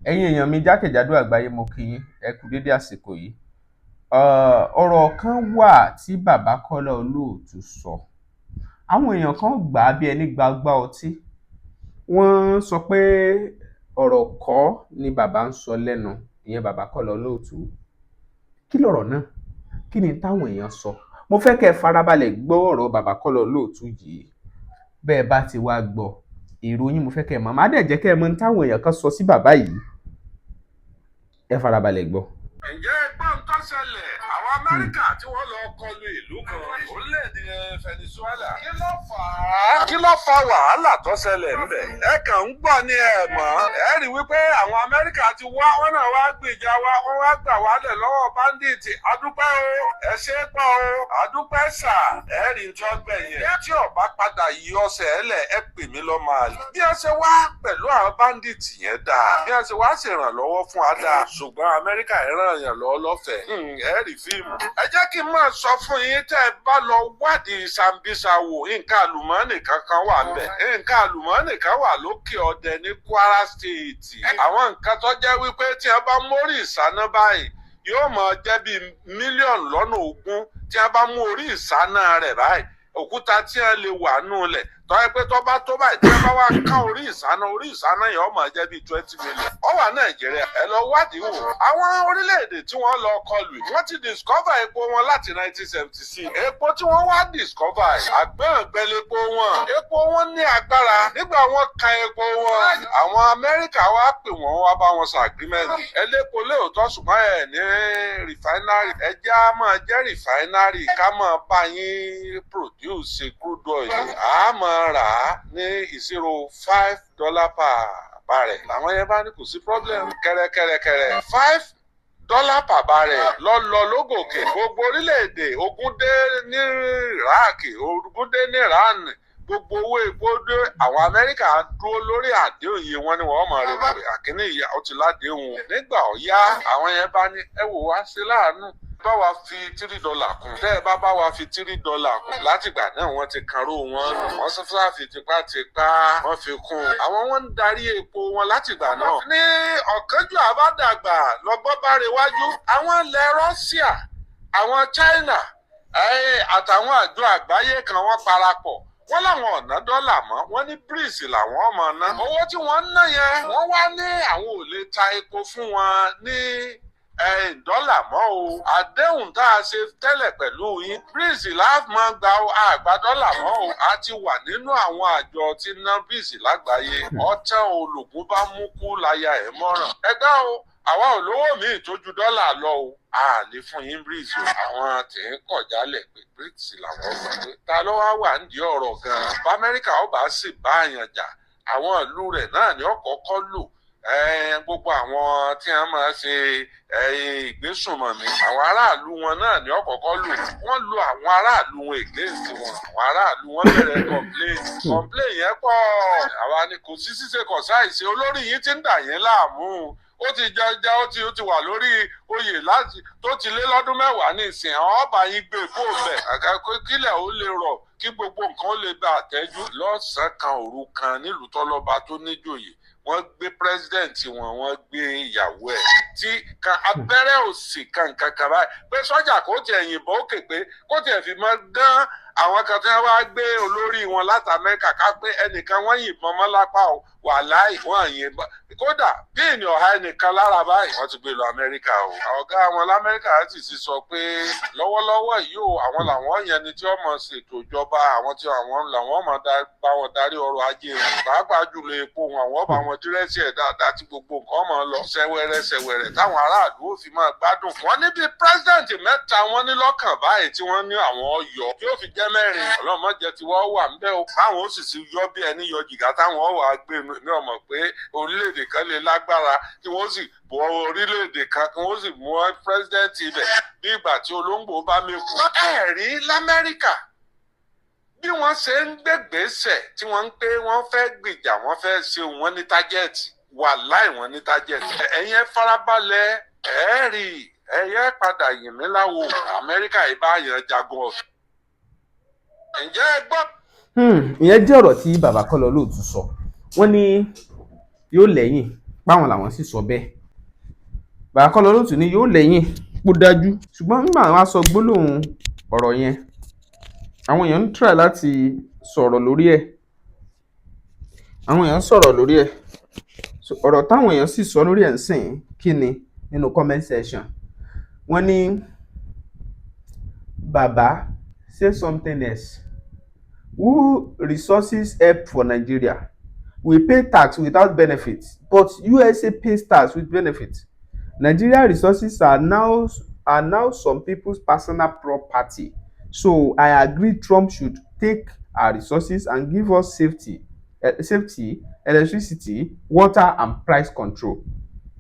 Ẹ̀yin èèyàn mi jákèjádò àgbáyé, mo kí yín, ẹ kú dédé àsìkò yìí. Ọ̀rọ̀ kan wà tí bàbá Kọ́lá Olóòtú sọ. Àwọn èèyàn kan gbà á bí ẹni gbagbá ọtí. Wọ́n sọ pé ọ̀rọ̀ kọ́ ni bàbá ń sọ lẹ́nu, ìyẹn bàbá Kọ́lá Olóòtú. Kí lọ̀rọ̀ náà? Kí ni táwọn èèyàn sọ? Mo fẹ́ kẹ́ ẹ farabalẹ̀ gbọ́ ọ̀rọ̀ bàbá Kọ́lá Olóòtú yìí. Bẹ́ẹ̀ bá ti wá gbọ́, èrò yín mo fẹ́ kẹ́ ẹ mọ̀. Má dẹ̀ jẹ́ kẹ́ ẹ mọ̀ táwọn èèyàn kan sọ sí bàbá yìí. Ẹ farabalẹ̀ gbọ́. Ǹjẹ́ ẹgbọ́n tó ṣẹlẹ̀? Àwọn Amẹ́ríkà tí wọ́n lọ kọlu ìlú kan, orílẹ̀-èdè Venezuela, kí ló fà á? Kí ló fa wàhálà tó ṣẹlẹ̀ ńbẹ̀? Ẹ kàn ń gbọ́ ní ẹ mọ̀. Ẹ rí wípé àwọn Amẹ́ríkà ti wá, wọ́n náà wá gbìjà wa, wọ́n wá gbà wálẹ̀ lọ́wọ́ bandit. Adúpẹ́ o, ẹ ṣe é pọ̀ o, adúpẹ́ sà. Ẹ rí tó gbẹ̀yìn tí ó bá padà yí ọsẹ̀ ẹ lẹ̀, ẹ pè mí lọ́ máa lè. Bí ẹ ṣe wá pẹ̀lú àwọn bandit yẹn dáa, bí ẹ ṣe wá ṣèrànlọ́wọ́ fún wa dáa, ṣùgbọ́n Amẹ́ríkà ẹ ràn yàn lọ́wọ́ lọ́fẹ̀ẹ́. Ẹ rí fíìmù. Ẹ jẹ́ kí n máa sọ fún yín, tẹ́ ẹ bá lọ wádìí Sambisa wò, nǹkan àlùmọ́ọ́nì kankan wà ńbẹ̀. Nǹkan àlùmọ́ọ́nì kan wà lókè ọdẹ ní Kwara State. Àwọn nǹkan tó jẹ́ wípé tí ẹ bá mórí ìsáná báyìí, yóò máa jẹ́ bíi mílíọ̀nù lọ́nà 20. Tí ẹ bá mú orí ìsáná rẹ̀ báyìí, òkúta tí ẹ lè wà nù lẹ̀ tọ́ ẹ pé tó bá tó báyìí, tí ẹ bá wá ká orí ìsáná, orí ìsáná yẹn ó máa jẹ́ bíi 20 million. Ó wà Nàìjíríà, ẹ lọ wádìí wò. Àwọn orílẹ̀-èdè tí wọ́n lọ kọlù, wọ́n ti discover epo wọn láti 1976. Epo tí wọ́n wá discover yìí, àgbẹ̀ǹgbẹ̀lẹ̀po wọn, epo wọn ní agbára. Nígbà wọ́n kan epo wọn, àwọn Amẹ́ríkà wá pè wọ́n, wá bá wọn sọ agreement. Elépo lóòótọ́, ṣùgbọ́n ẹ̀ ní refinery. Ẹ jẹ́ á máa jẹ́ refinery, ká máa bá yín produce crude oil. À á máa rà á ní ìṣirò $5 per barrel. Làwọn yẹn bá ní kò sí problem. Kẹrẹkẹrẹkẹrẹ, $5 per barrel lọ́lọ́ lógòkè. Gbogbo orílẹ̀-èdè, ogun dé ní Iraq, ogun dé ní Iran, gbogbo owó epo dé. Àwọn Amẹ́ríkà dúró lórí àdéhùn yìí, wọ́n ní wọ́n mọ̀ rẹ̀ àkíní ìyá ó ti ládéhùn. Nígbà ọ̀yá, àwọn yẹn bá ní ẹ wò wá sí láàánú, bá wa fi $3 kún. Tẹ́ ẹ bá bá wa fi $3 kún, látìgbà náà wọ́n ti kanró wọn, wọ́n sáfì tipátipá wọ́n fi kún. Àwọn wọn ń darí epo wọn látìgbà náà. Ní ọ̀kánjú àbádàgbà lọ́gbọ́n bá rewájú, àwọn ilẹ̀ Russia, àwọn China àtàwọn àjọ àgbáyé kan, wọ́n parapọ̀, wọ́n láwọn ọ̀nà dọ́là mọ́, wọ́n ní BRICS làwọn ọmọ ná. Owó tí wọ́n ń ná yẹn, wọ́n wá ní àwọn ò lè ta epo fún wọn ní dọ́là mọ́ o. Àdéhùn tá a ṣe tẹ́lẹ̀ pẹ̀lú yín, BRICS láàmú gba àgbà dọ́là mọ́ o. A ti wà nínú àwọn àjọ tí ná BRICS lágbàáyé. Ọ̀tán olùkún bá mú kú láya ẹ̀ mọ́ràn. Ẹgbẹ́ o, àwa ò lówó míì tó ju dọ́là lọ o, a lè fún yín BRICS o. Àwọn tí ń kọ̀ jálẹ̀ pé BRICS làwọn gbà pé ta ló wá wà nídìí ọ̀rọ̀ gan-an. Bá Amẹ́ríkà ó bá sì bá àyàn jà, àwọn ìlú rẹ̀ náà ni ó kọ́kọ́ lò. Gbogbo àwọn tí wọ́n máa ṣe ìgbésùnmọ̀mí, àwọn aráàlú wọn náà ni ó kọ́kọ́ lò. Wọ́n lo àwọn aráàlú wọn against wọn. Àwọn aráàlú wọn bẹ̀rẹ̀ complain. Complain yẹn pọ̀. Àwa ni kò sí ṣíṣe kò sáìṣe. Olórí yìí ti ń dà yín láàmú, ó ti jẹjẹ, ó ti wà lórí oyè láti tó ti lé lọ́dún 10 ní ìsìn. Àwọn ọba yín gbé fóònù bẹ̀ kílẹ̀ ó lè rọ̀, kí gbogbo nǹkan ó lè gba àtẹ́jú. Lọ́sàn-án kan òru kan, nílùú tọ́lọ́ba tó níjòyè, wọ́n gbé president wọn, wọ́n gbé ìyàwó ẹ̀ tí kan abẹ́rẹ́ òsì kan kankan báyìí pé sọ́jà kó tiẹ̀ yìnbọn òkè, pé kó tiẹ̀ fi mọ́ dán àwọn kan tí wọ́n wá gbé olórí wọn láti Amẹ́ríkà, ká pé ẹnìkan wọ́n yìnbọn mọ́ lápá o. Wàláì, wọ́n yìnbọn, kódà bí ènìyàn ọ̀há ẹnìkan lára báyìí, wọ́n ti gbé lọ Amẹ́ríkà o. Ọ̀gá wọn lamẹ́ríkà sì ti sọ pé lọ́wọ́lọ́wọ́ yìí o, àwọn làwọn yẹn ni tí wọ́n mọ̀ ṣètò ìjọba àwọn, tí àwọn làwọn mọ̀ bá wọn darí ọrọ̀ ajé wọn, pàápàá jùlọ epo wọn. Àwọn bá wọn dírẹ́sì ẹ̀ dáadáa tí gbogbo nǹkan mọ̀ lọ sẹ́wẹ́rẹ́ sẹ́wẹ́rẹ́, táwọn aráàlú ò fi máa gbádùn. Wọ́n ní bíi president mẹ́ta wọ́n ní lọ́kàn báyìí tí wọ́n ní àwọn yọ, tí ó fi jẹ́ mẹ́rin. Ọlọ́mọ jẹ́ tí wọ́n wà ńbẹ́ o. Báwọn ó sì ti yọ bí ẹni yọ jìgá, táwọn wà gbé mi ọmọ pé orílẹ̀-èdè kan lè lágbára kí wọ́n sì bọ orílẹ̀-èdè kan, kí wọ́n sì mú president ibẹ̀ bí ìgbà tí olóńgbò bá mi kú. Ẹ̀rí lamẹ́ríkà, bí wọ́n ṣe ń gbégbèsè tí wọ́n ń pé wọ́n fẹ́ gbìjà, wọ́n fẹ́ ṣe, wọ́n ní target. Wàláì, wọ́n ní target. Ẹ̀yin ẹ farabalẹ̀, ẹ̀ rí ẹ̀yẹ padà yìn mí láwo. Amẹ́ríkà ìbáyàn jagun ọ̀fẹ́. Ǹjẹ́ ẹ gbọ́? Ìyẹn jẹ́ ọ̀rọ̀ tí bàbá Kọ́lá Olóòtú sọ. Wọ́n ní yóò lẹ́yìn. Báwọn làwọn sì sọ bẹ́ẹ̀. Bàbá Kọ́lá Olóòtú ní yóò lẹ́yìn kó dájú, ṣùgbọ́n nígbà wọn á sọ gbólóhùn ọ̀rọ̀ yẹn, àwọn èèyàn ń try láti sọ̀rọ̀ lórí ẹ̀. Àwọn èèyàn ń sọ̀rọ̀ lórí ẹ̀. So, ọ̀rọ̀ táwọn èèyàn sì sọ lórí ẹ̀ ń sìn kí ni nínú comment section? Wọ́n ní, "Baba, say something else. Who resources help for Nigeria? We pay tax without benefit, but USA pays tax with benefit. Nigeria resources are now some people's personal property. So I agree, Trump should take our resources and give us safety, electricity, water and price control."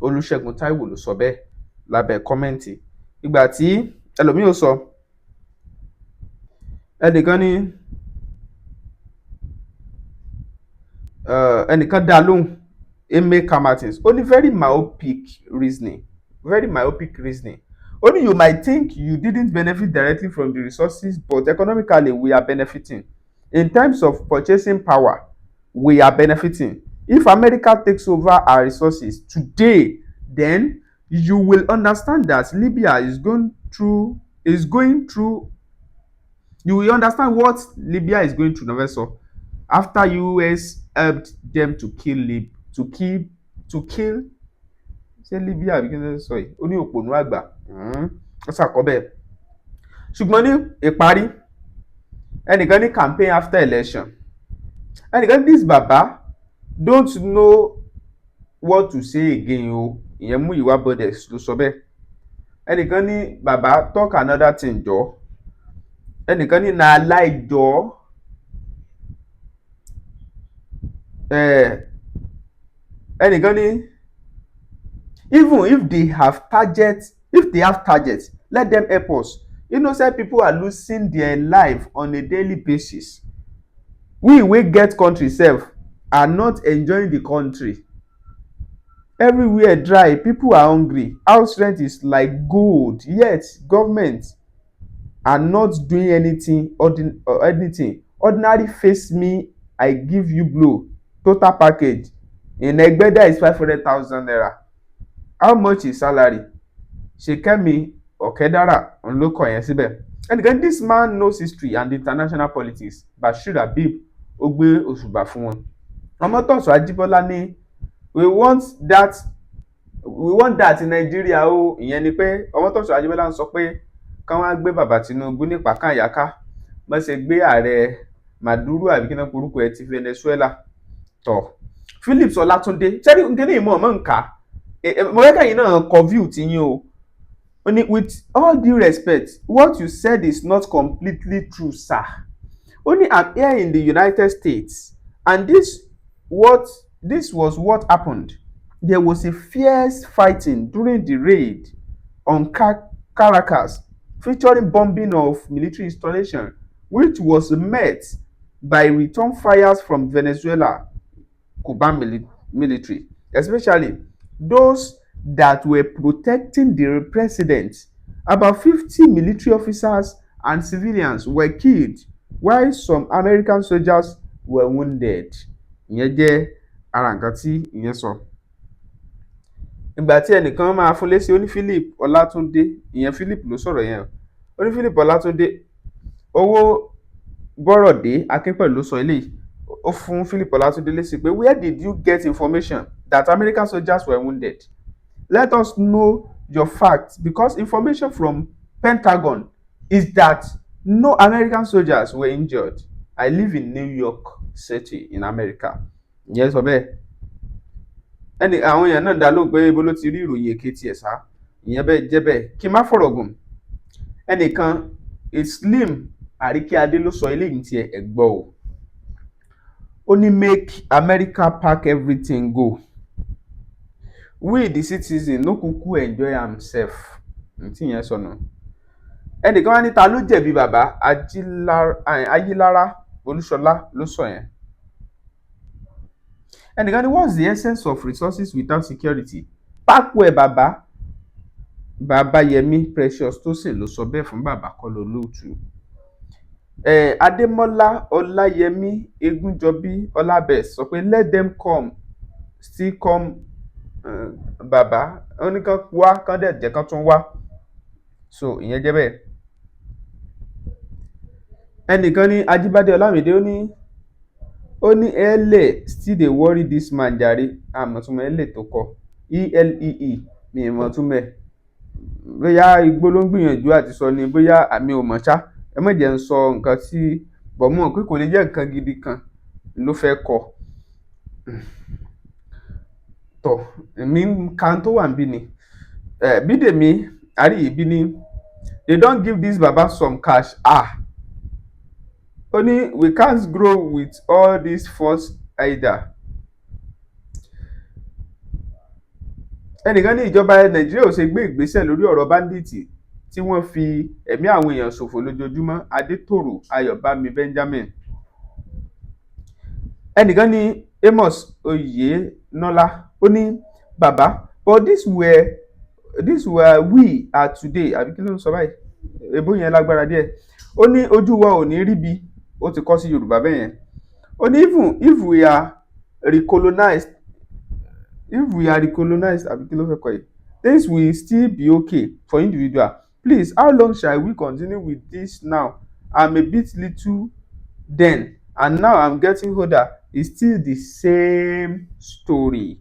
Olúṣẹ́gun Táíwò ló sọ bẹ́ẹ̀ lábẹ́ comment. Ìgbà tí ẹlòmíì ò sọ, ẹnìkan ní ẹnìkan dá lóhùn, Emeka Martins, ó ní, "Very myopic reasoning, very myopic reasoning." Ó ní, "You might think you didn't benefit directly from the resources, but economically we are benefiting. In terms of purchasing power, we are benefiting. If America takes over our resources today, then you will understand that Libya is going through. You will understand what Libya is going through," náà fẹ́ sọ, "after US helped them to kill Lib to kill to kill ṣé Libya àbí kí ló ń sọ yìí?" Ó ní òpònú àgbà ó ṣàkọ́ bẹ́ẹ̀. Ṣùgbọ́n ní ìparí, ẹnìkan ní, "Campaign after election." Ẹnìkan ní, "This baba don't know what to say again o." Ìyẹn Múyìwá Bodex ló sọ bẹ́ẹ̀. Ẹnìkan ní, "Baba, talk another thing jọ." Ẹnìkan ní, "Na lie jọ." Ẹnìkan ní, "Even if they have target, let them help us. Innocent people are losing their life on a daily basis. We wey get country sef are not enjoying the country. Everywhere dry, people are hungry, house rent is like gold, yet government are not doing anything anything Ordinary face me, I give you blow. Total package in Egbeda is ₦500,000. How much is salary?" Ṣèkẹ́mi Ọ̀kẹ́dára òun ló kọ yẹn síbẹ̀. Ẹnìkan, "This man knows history and international politics." Bashir Habib, ó gbé òṣùbà fún wọn. Ọmọtọ̀sọ Ajíbọ́lá ní, "We want that in Nigeria o." Ìyẹn ni pé Ọmọtọ̀sọ Ajíbọ́lá ń sọ pé kán wá gbé bàbá Tinubu ní pàkànyàká bọ́n ṣe gbé ààrẹ Maduro, àbí kí náà porúkọ ẹ̀, ti Venezuela tọ̀. Phillips Ọlátúndé sẹ́ni nkíní ìmọ̀ ọmọ nǹka mo fẹ́ kẹ́yìn náà kọ view ti yín o. Ó ní, "With all due respect, what you said is not completely true, sir." Ó ní, "I'm here in the United States and this was what happened. There was a fierce fighting during the raid on Caracas, featuring bombing of military installation, which was met by return fires from Venezuela, Cuban military, especially those that were protecting the president. About 50 military officers and civilians were killed, while some American soldiers were wounded." Ìyẹn jẹ́ ara nǹkan tí ìyẹn sọ. Ìgbà tí ẹnìkan máa fún lésì, ó ní Philip Ọlátúndé, ìyẹn Philip ló sọ̀rọ̀ yẹn o. Ó ní Philip Ọlátúndé, owó Bọ́rọ̀dé Akínpẹ̀lú ló sọ eléyìí. Ó fún Philip Ọlátúndé lésì pé, "Where did you get information that American soldiers were wounded? Let us know your facts, because information from Pentagon is that no American soldiers were injured. I live in New York City in America." Ìyẹn sọ bẹ́ẹ̀. Ẹni àwọn èèyàn náà dá lóhùn pé ibo ló ti rí ìròyìn èké tiẹ̀ sá. Ìyẹn bẹ́ẹ̀ jẹ́ bẹ́ẹ̀. Kí n má fọ̀rọ̀ gùn, ẹnìkan, Slim Àríkíadé ló sọ eléyìí tiẹ̀, ẹ̀ gbọ́ o. Ó ní, "Make America pack everything go. We the citizen no kuku enjoy am sef." Ntí ìyẹn sọ nù. Ẹnìkan wá ní, "Ta ló jẹ̀bi bàbá?" Ayílára Olúṣọlá ló sọ yẹn. Ẹnìkan ní, "What's the essence of resources without security? Pákó ẹ̀ bàbá." Babayẹmí Precious Tosin ló sọ bẹ́ẹ̀ fún bàbá Kọ́lá Olóòtú. Adémọ́lá Ọláyẹmí Egúnjọbí Ọlábẹ̀s sọ pé, "Let them come, still come Bàbá ó ní kán wá, kán dẹ̀ jẹ́ kán tún wá. So ìyẹn jẹ́ bẹ́ẹ̀. Ẹnìkan ní Ajíbádé Ọlámídé, ó ní "Ele still dey worry this man jàre." Àmọ̀túnmọ̀ ele tó kọ, elee, mi ì mọ̀ túmọ̀ ẹ̀. Bóyá igbó ló ń gbìyànjú àti sọ ni, bóyá àmì ò mọ̀ ṣá. Ẹ má jẹ́ ń sọ nǹkan tí bọ̀ mo mọ̀ pé kò lè jẹ́ nǹkan gidi kan ló fẹ́ kọ. Tọ̀, èmi ń ka tó wà níbí ni. Bídèmí Àríyìbí ní, "They don give this baba some cash." Ah, ó ní, "We can't grow with all this force either." Ẹnìkan ní ìjọba Nàìjíríà ò ṣe gbé ìgbésẹ̀ lórí ọ̀rọ̀ bandit tí wọ́n fi ẹ̀mí àwọn èèyàn ṣòfò lójoojúmọ́. Adétòrò Ayọ̀bámi Benjamin. Ẹnìkan ní Amos Oyènọ́lá, ó ní, "Bàbá, but this were we are today." Àbí kí ló ń sọ báyìí? Èbó yẹn lágbára díẹ̀. Ó ní ojú wa ò ní ríbi. Ó ti kọ́ sí Yorùbá bẹ́ẹ̀ yẹn. Ó ní, "Even if we are recolonized, if we are recolonized," àbí kí ló fẹ́ kọ yìí, "things will still be okay for individual. Please, how long shall we continue with this now? I'm a bit little then and now I'm getting older, it's still the same story."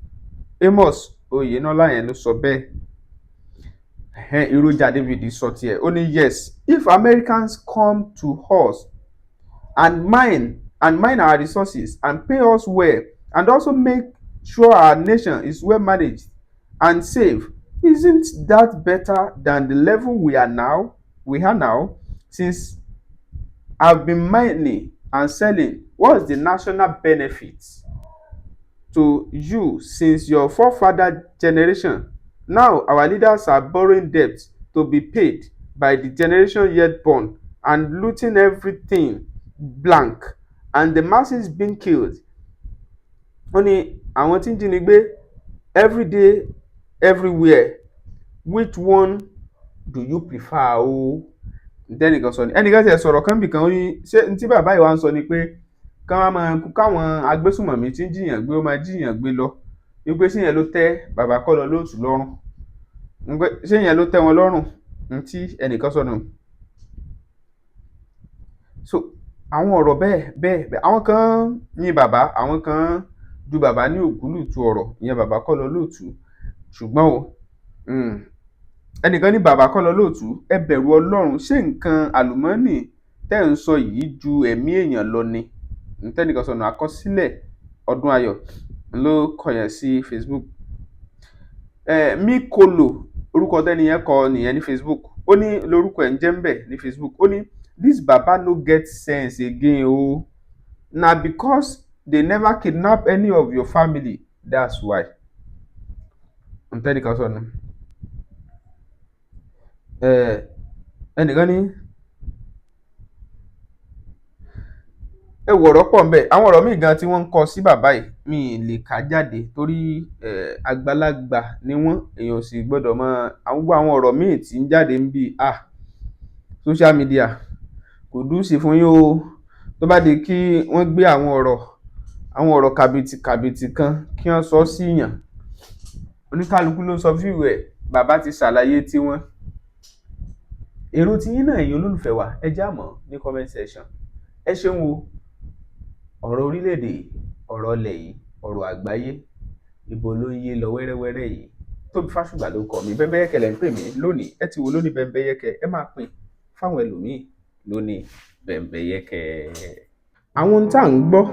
Amos Oyènọ́lá yẹn ló sọ bẹ́ẹ̀. Ìròjà David sọ tiẹ̀. Ó ní, "Yes, if Americans come to us and mine our resources and pay us well and also make sure our nation is well managed and safe, isn't that better than the level we are now? Since I've been mining and selling, what's the national benefit to you since your forefather generation? Now our leaders are borrowing debt to be paid by the generation yet born and looting everything blank and the masses being killed." Ó ní àwọn tí ń jínigbé everyday, everywhere, which one do you prefer o? Ntẹ́nìkan sọ ni. Ẹnìkan tiẹ̀ sọ̀rọ̀ kan bìkan. Ó ní, ṣé ntí bàbá yìí wá ń sọ ni pé ká máa káwọn agbésùmọ̀mí tí ń jiyàn gbé, ó máa jiyàn gbé lọ, wípé ṣé yẹn ló tẹ́ bàbá Kọ́lá Olóòtú lọ́rùn, wípé ṣé yẹn ló tẹ́ wọn lọ́rùn? Ntí ẹnìkan sọ nù. So àwọn ọ̀rọ̀ bẹ́ẹ̀ bẹ́ẹ̀ bẹ́ẹ̀, àwọn kan yìn bàbá, àwọn kan ju bàbá ní ògúlùtù ọ̀rọ̀ ìyẹn bàbá Kọ́lá Olóòtú. Ṣùgbọ́n o, ẹnìkan ní, "Bàbá Kọ́lá Olóòtú, ẹ bẹ̀rù Ọlọ́run. Ṣé nǹkan àlùmọ́ọ́nì tẹ́ ń sọ yìí ju ẹ̀mí èèyàn lọ ni?" Ntẹ́nìkan sọ nù. Àkọsílẹ̀ Ọdún Ayọ̀ ló kọ yẹn sí Facebook. Mikolo, orúkọ tẹ́ni yẹn kọ nìyẹn ní Facebook. Ó ní lórúkọ ẹ̀ ń jẹ́ ń bẹ̀ ní Facebook. Ó ní, "This baba no get sense again o. Na because they never kidnap any of your family, that's why." Ntẹ́nìkan sọ nù. Ẹnìkan ní ẹ wò, ọ̀rọ̀ pọ̀ ńbẹ̀. Àwọn ọ̀rọ̀ míì gan tí wọ́n ń kọ sí bàbá yìí, mi ì lè kà jáde torí àgbàlagbà ni wọ́n, èèyàn ò sì gbọ́dọ̀ máa àwọn gbogbo àwọn ọ̀rọ̀ míì tí ń jáde ń bí. Ah, social media kò dùn sí fún yín o. Tó bá di kí wọ́n gbé àwọn ọ̀rọ̀ kàbìtì kàbìtì kan kí wọ́n sọ sí yàn, oníkálukú ló ń sọ view ẹ̀. Bàbá ti ṣàlàyé tiwọn. Èrò tiyín náà, ẹ̀yin olólùfẹ́ wa, ẹ já mọ̀ ní comment section. Ẹ ṣeun o. Ọ̀rọ̀ orílẹ̀-èdè, ọ̀rọ̀ ilẹ̀ yìí, ọ̀rọ̀ àgbáyé, ibo ló ń yé lọ wẹ́rẹ́wẹ́rẹ́ yìí? Tóbi Fásùgbà ló kọ mi. Bẹ́ńbẹ́yẹ́kẹ́ lẹ́ ń pè mí lónìí. Ẹ ti wò lónìí Bẹ́ńbẹ́yẹ́kẹ́, ẹ máa pín fáwọn ẹlòmíì lónìí Bẹ́ńbẹ́yẹ́kẹ́. Àwọn ohun tá à ń gbọ́,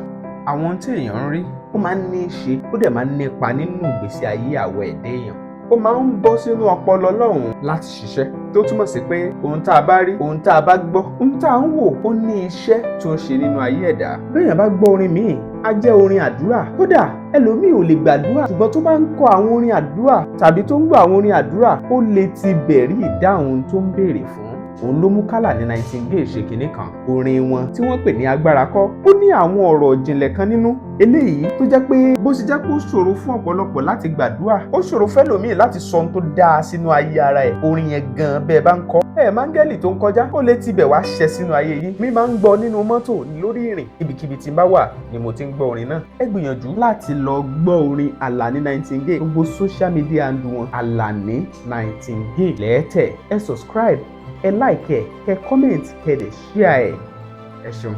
àwọn ohun tí èèyàn ń rí, ó máa ń ní í ṣe, ó dẹ̀ máa ń nípa nínú ìgbésí ayé àwọ̀ ẹ̀dá èèyàn. Ó máa ń bọ́ sínú ọpọlọ lọ́hùn láti ṣiṣẹ́, tó túmọ̀ sí pé ohun tá a bá rí, ohun tá a bá gbọ́, ohun tá a ń wò, ó ní iṣẹ́ tó ń ṣe nínú ayé ẹ̀dá. Béèyàn bá gbọ́ orin míì, á jẹ́ orin àdúrà. Kódà ẹlòmíì ò lè gbàdúrà, ṣùgbọ́n tó bá ń kọ àwọn orin àdúrà tàbí tó ń gbọ́ àwọn orin àdúrà, ó lè ti bẹ̀rí ìdáhùn tó ń béèrè fún. Òun ló mú Kálà ní Nightingale ṣe kinní kan, orin wọn tí wọ́n pè ní Agbára Kọ́. Ó ní àwọn ọ̀rọ̀ ìjìnlẹ̀ kan nínú eléyìí tó jẹ́ pé bó ṣe jẹ́ pé ó ṣòro fún ọ̀pọ̀lọpọ̀ láti gbàdúrà, ó ṣòro fẹ́lòmíì láti sọ ohun tó dáa sínú ayé ara ẹ̀. Orin yẹn gan, bẹ́ẹ̀ bá ń kọ, Ẹ máńgẹ́lì tó ń kọjá, ó lè tibẹ̀ wá ṣẹ sínú ayé yín. Mi máa ń gbọ́ nínú mọ́tò, lórí ìrìn, ibikíbi tí n bá wà ni mo ti ń gbọ́ orin náà. Ẹ gbìyànjú láti lọ gbọ́ orin Àlàní Nightingale. Gbogbo social media handle wọn, Àlàní Nightingale lẹ́ẹ̀tẹ̀. Ẹ subscribe, ẹ like, ẹ kẹ comment, kẹ dẹ̀ share ẹ. Ẹ ṣeun.